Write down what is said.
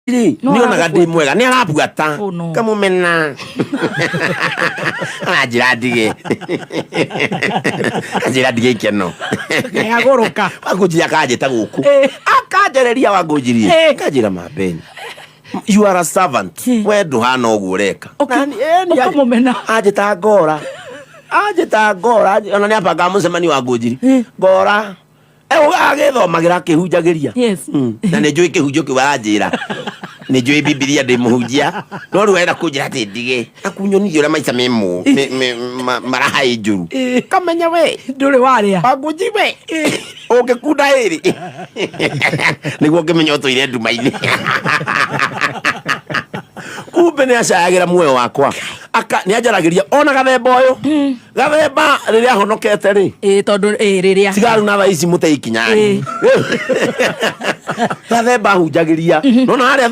Rĩ No nĩonaga ndĩ aragũbuata. Mwega nĩ arabuata. Oh, no. Kamũmena aranjĩra ndige, anjĩra ndige ikeno. Agũrũka. Wangũnjiri akanjĩta gũkũ. Akanjereria Wangũnjiri. Kanjĩra, "Mambeni, you are a servant, we ndũhana ũguo ũreka." Ũkamũmena. Anjĩta ngora, anjĩta ngora. Ona nĩ abangaga mũcemanio wa Ngũnjiri. Ngora agĩthomagĩra, akĩhunjagĩria. Na nĩ njũĩ kĩhunjio kĩu aranjĩra, nĩ njũĩ Bibilia, ndĩ mũhunjia, no rĩu arenda kũnjĩra atĩ ndige akunyonithia ũrĩa maica me marahaĩ njũru. Kamenya we Ndũrĩ warĩa. Wangũnji, we ũngĩkunda ĩrĩ nĩguo ngĩmenya ũtũire nduma-inĩ. Kumbe nĩ acayagĩra muoyo wakwa. Aka nĩ anjaragĩria ona gathemba ũyũ, gathemba rĩrĩa ahonokete rĩ. Ĩ, tondũ ĩ rĩrĩa Tigaru na thaa ici mũte ikinyari. Gathemba ahunjagĩria nona harĩa.